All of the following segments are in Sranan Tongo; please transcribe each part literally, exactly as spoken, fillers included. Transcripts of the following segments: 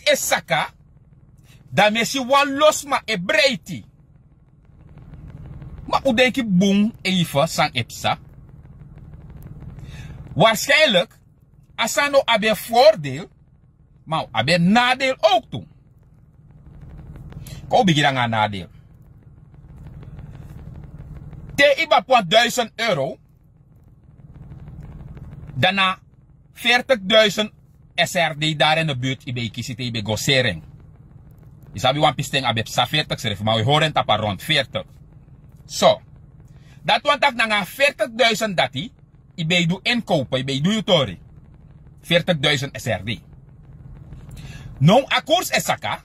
E saka, dan mi e si wan lo sma e breiti. Ma un denki bun eifen san e psa? Waarschijnlijk a sani no abi en voordeel, ma un abi en nadeel ook tu. Kon un bigin nanga a nadeel. Te yu ben abi wan duizend euro, dan na veertig duizend S R D daar in de buurt yu ben e kisi te yu ben go seri en. Yu sabi wan pisten abi psa veertig srefi, ma wi hori en tapu a rond veertig. So, dati wani taki nanga a veertig duizend dati yu ben e du inkopen, yu ben e du yu tori. Veertig duizend S R D. Now a koers e saka,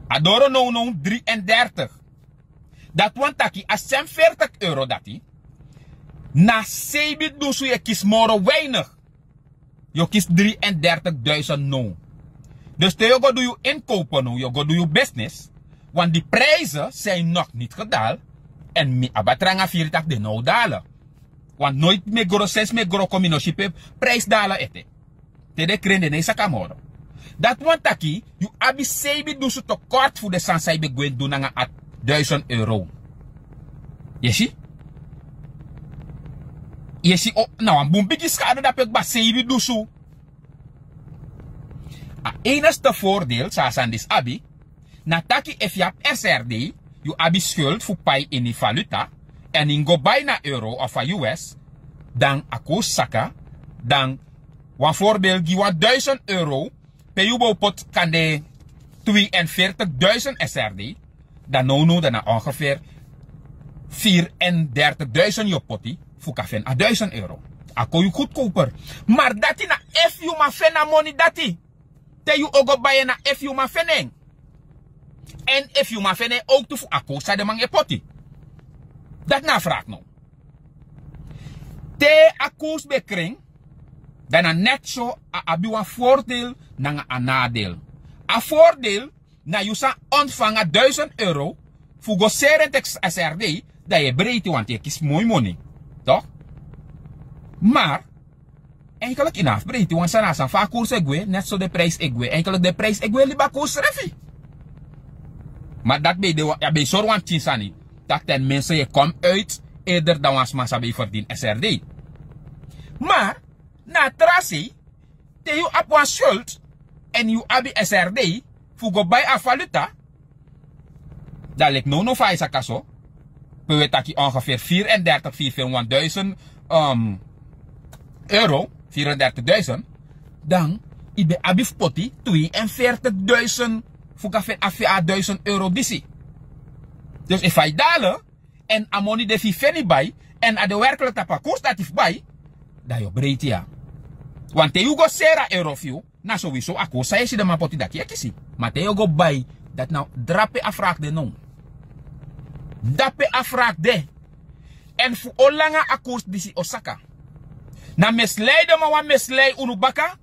a doro nownow dri en dertig. Dati wani taki a sem veertig euro dati, na seibi dunsu yu e kisi moro weinig. Yu o kisi dri en dertig duizend now. Dus te yu o go du yu inkopen now, yu o go du yu business, want die prijzen zijn nog niet gedaald. En mi abi a tranga firi taki den no o dala. Want noiti mi e gro, sensi mi e gro kon mi no si pe prijs dala ete. Te den krin, den no e saka moro. Dati wani taki yu abi seibi dunsu tekort fu den sani san yu ben gwenti du nanga a duizend euro. Yu e si? Yu e si, o, na wan bun bigi skade dape kba, seibi dunsu. A enigste voordeel san a sani disi abi, na taki efu yu abi S R D, yu abi schuld fu pai ini valuta, èn yu go bai na euro of a U S, dan a koers saka, dan wan voorbeeld gi wan duizend euro, pe yu bo poti kande twee en veertig duizend S R D, dan nownow dan na ongeveer vier en dertig duizend yu o poti fu kan feni a duizend euro. A kon yu goedkoper. Maar dati na efu yu man feni a moni dati. Te yu o go bai en, na efu yu man feni en. Èn efu yu man feni en ook tu fu a koers san den man e poti. Dati na a vraag now. Te a koers ben krin, dan na net so a abi wan voordeel nanga a nadeel. A voordeel na yu san ontvangi a duizend euro fu go seri en teki S R D, dan yu e breiti, want yu e kisi moi moni. Toch? Maar eigenlijk yu no abi fu breiti, want san na a sani fa a koers e gwe, net so den prijs e gwe. Eigenlijk den prijs e gwe libi a koers srefi. Maar dati ben de, yu ben e sori wan pikin sani, taki ten minste yu e kom uit eerder dan wan sma san ben e verdien S R D. Maar na a tra sei, te yu abi wan schuld èn yu abi S R D fu go bai a valuta, dan leki nownow fa a e saka so, pe wi e taki ongeveer vier en dertig, vier en veertig duizend, um, euro, vier en dertig duizend, dan yu ben abi fu poti twee en veertig duizend fu kan feni a, a duizend euro disi. Dus efu a e dala, èn a moni de fu yu feni bai, èn a de werkelijk tapu a koers dati fu bai, dan yu o breiti ya. Want te yu go seri a euro fu yu, na sowieso a koers san yu e si den man poti dati yu e kisi. Maar te yu go bai, dati na drape a vraag de now. Drape a vraag de. Èn fu on langa a koers disi o saka? Na mislei den man wani mislei unu baka,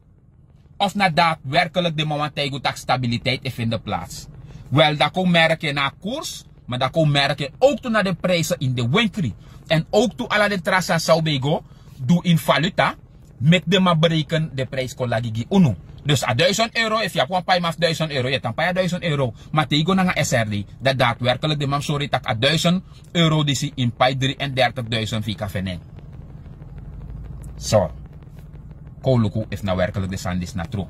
of na daadwerkelijk den man wani taigi unu taki stabiliteit e feni plaats? Wel, dan kon un merki en na a koers, maar dan kon un merki en ook tu na den prijzen in den winkri. Èn ook tu ala den tra sani san un ben e go du in valuta, meki den man bereken den prijs kon lagi gi unu. Dus a duizend euro, efu yu abi wan paiman fu duizend euro, yu e tan pai a duizend euro. Maar te yu go nanga S R D, dan daadwerkelijk den man sori yu taki a duizend euro disi yu pai dri en dertig duizend fu yu kan feni en. So, kon un luku efu na werkelijk den sani disi na tru.